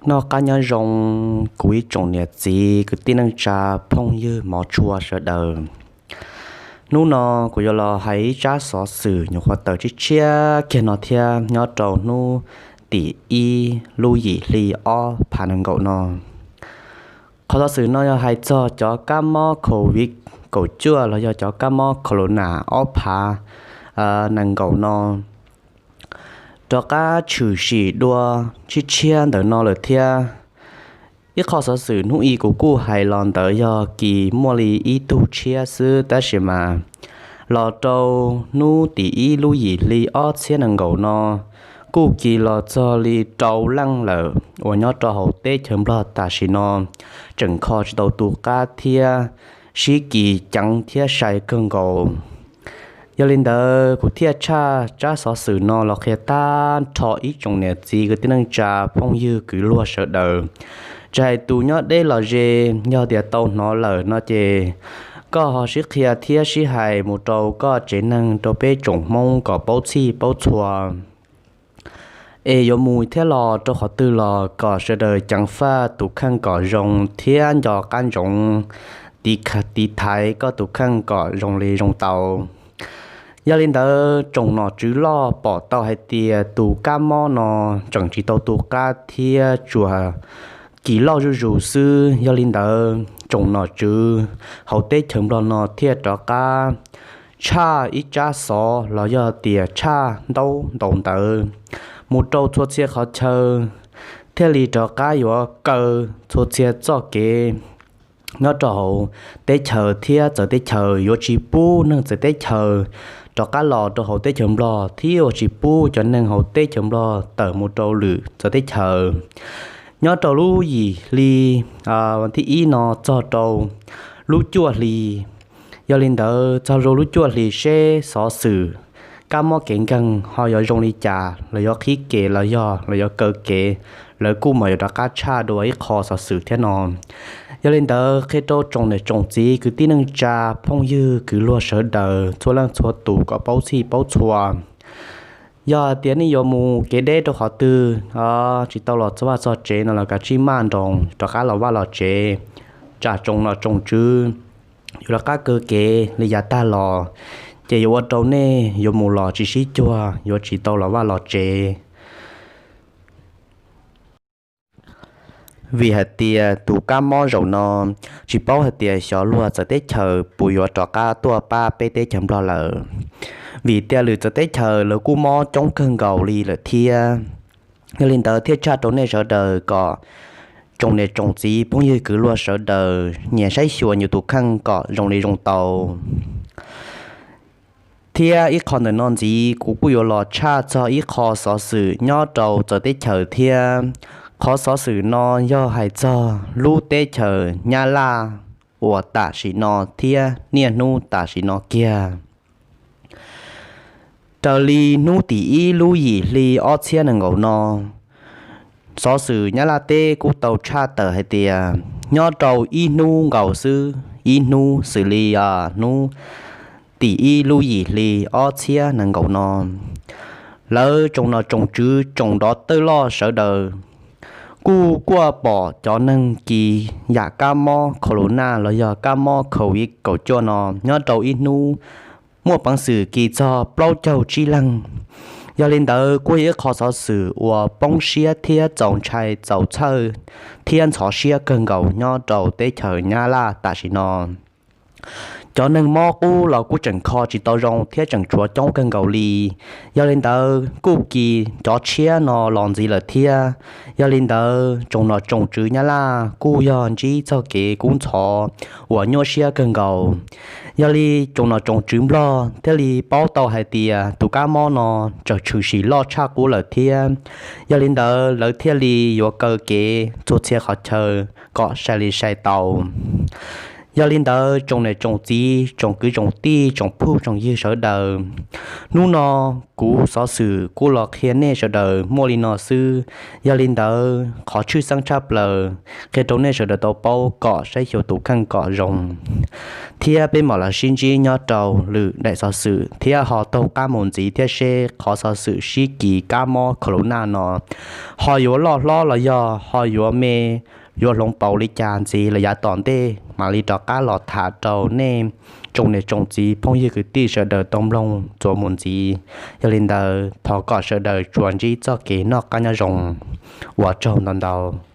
Noj qab nyob zoo kuv ib tsoom niam txiv kwv tij neej tsa phooj ywg mov tshua sawv daws. Hnub no kuv yuav los hais ib tsab xov xwm nyuam qhuav tawm tshiab tshiab kiag no thiab nyob rau hnub tim ib lub yim hli ob phav nees nkaum no. Qhov xov xwm no yog hais txog cov kab mob covid kaum cuaj los yog cov kab mob corona ob phav nees nkaum no rov qab tshwm sim dua tshiab tshiab ntawm no lawm thiab. Ib qho xov xwm hnub i kuv kuj hais los ntawd yog kis muaj li ib tug tshiab xwb, tab sis mas los rau hnub tim ib lub yim hli ob txhiab nees nkaum no kuj kis los txog li rau leej lawm uas nyob rau hauv teb chaws Nplog tam sim no tseem kho tsis tau tus qab thiab sib kis ceev thiab sai kawg nkaus. Yog li ntawd kuv thiaj tshaj tsab xov xwm no los qhia tag nrho ib tsoom niam txiv kwv tij neej tsa phooj ywg kwv luag sawv daws, tsis hais tus nyob deb los ze, yog tias tau hnov lawm no ces koj ho sib qhia thiab sib hais mus rau koj tsev neeg rau peb tsoom Hmoob kom paub txhij paub txhua es yuav mus thiab los rau qhov twg los kom sawv daws ceev faj tus kheej kom zoo thiab nco qab ntsoov tiv thaiv koj tus kheej kom zoo li zoo tau. Yog li ntawd tsoom nom tswv loj pom tau hais tias tus kab mob no tseem tsis tau tu qab thiab tsuas kis loj zuj zus xwb. Yog li ntawd tsoom nom tswv hauv teb chaws Nplog no thiaj rov qab tshaj ib tsab xov los yog tias tshaj ntaub ntaus ntawv mus rau txhua txhia qhov chaw, thiaj li rov qab yuav kaw txhua txhia txoj kev nyob rau hauv teb chaws thiab txawv teb chaws, yuav tsis pub neeg txawv teb chaws rov qab los rau hauv teb chaws Nplog thiab yuav tsis pub cov neeg hauv teb chaws Nplog tawm mus rau lwm txawv teb chaws. Nyob rau lub yim hli thib ib no txog rau lub cuaj hli. Yog li ntawd txog rau lub cuaj hli seb xov xwm kab mob kev nkeeg ho yuav zoo li cas, lawv yuav qhib kev los yog lawv yuav kaw kev, lawv kuj mam yuav rov qab tshaj dua ib qho xov xwm thiab no. Yog li ntawd qhia rau tsoom niam tsoom txiv kwv tij neej tsa phooj ywg kwv luag sawv daws txhua leej txhua tus kom paub txhij paub txhua. Yog tias nej yuav mus kev deb rau qhov twg, tsis tau los txog vaj txog tsev no los kav tsij maj nroos rov qab los vaj los tsev, tsam tsoom nom tsoom tswv yuav rov qab kaw kev li yav tag los, ces yuav ua rau nej yuav mus los tsis sib cuag, yuav tsis tau los vaj los tsev. Vim hais tias tus kab mob zaum no tsis paub hais tias xyov luag txawv teb chaws puas yuav rov qab tuaj pab peb teb chaws Nplog lawm, vim tias lwm txawv teb chaws lawv kuj mob coob kawg nkaus li lawm thiab. Yog li ntawd thiaj tshaj rau nej sawv daws kom tsoom niam tsoom txiv phooj ywg kwv luag sawv daws nyias saib xyuas nyias tus kheej kom zoo li zoo tau. Thiab ib qho ntawm no ntxiv kuv kuj yuav los tshaj txog ib qho xov xwm nyob rau txawv teb chaws thiab. Qhov xov xwm no yog hais txog lub teb chaws Nyab Laj uas tam sim no thiab niaj hnub tam sim no kiag. Raws li hnub tim ib lub yim hli ob txhiab nees nkaum no, xov xwm Nyab Laj teb kuj tau tshaj tawm hais tias nyob rau ib hnub nkaus xwb, ib hnub xws li hnub tim ib lub yim hli ob txhiab nees nkaum no, lawv tsoom nom tsoom tswv tsoom dov tawj loj sawv daws kuj kuaj pom cov neeg kis yam kab mob corona los yog kab mob covid kaum cuaj no nyob rau ib hnub muaj peev xwm kis txog plaub caug tsib leeg. Yog li ntawd kuj yog ib qho xov xwm uas poob siab thiab txaus ntshai txaus txhawj thiab ntxhov siab kawg nkaus nyob rau teb chaws Nyab Laj tam sim no. Cov neeg mob qub los kuj tseem kho tsis tau zoo thiab tseem tshuav coob kawg nkaus li. Yog li ntawd kuj kis cov tshiab no los ntxiv lawm thiab. Yog li ntawd tsoom nom tsoom tswv Nyab Laj kuj yog ntsib txoj kev kub ntxhov uas nyuaj siab kawg nkaus. Yog li tsoom nom tsoom tswv Nplog thiaj li paub tau hais tias tus kab mob no tseem tshwm sim loj tshaj qub lawm thiab. Yog li ntawd lawv thiaj li yuav kaw kev txhua txhia qhov chaw kom sai li sai tau. Yog li ntawd tsoom niam tsoom txiv, tsoom kwv tsoom tij, tsoom phooj tsoom ywg sawv daws, hnub no kuv xov xwm kuj los qhia nej sawv daws muaj li no xwb. Yog li ntawd qhov tshwj xeeb tshaj plaws qhia rau nej sawv daws tau paub kom saib xyuas tus kheej kom zoo, thiab peb mam los sib ntsib nyob rau lwm daim xov xwm thiab ho taug qab mus ntxiv thiab seb qhov xov xwm sib kis kab mob khaus lus naj no ho yuav loj hlob los yog ho yuav me, yuav hloov pauv li cas ntxiv lawm yav tom ntej mam li rov qab los tham rau nej tsoom niam tsoom txiv phooj ywg kwv tij sawv daws tau mloog txuas mus ntxiv. Yog li ntawd thov kom sawv daws tsuas ntsib txoj kev noj qab nyob zoo. Ua tsaug ntau ntau.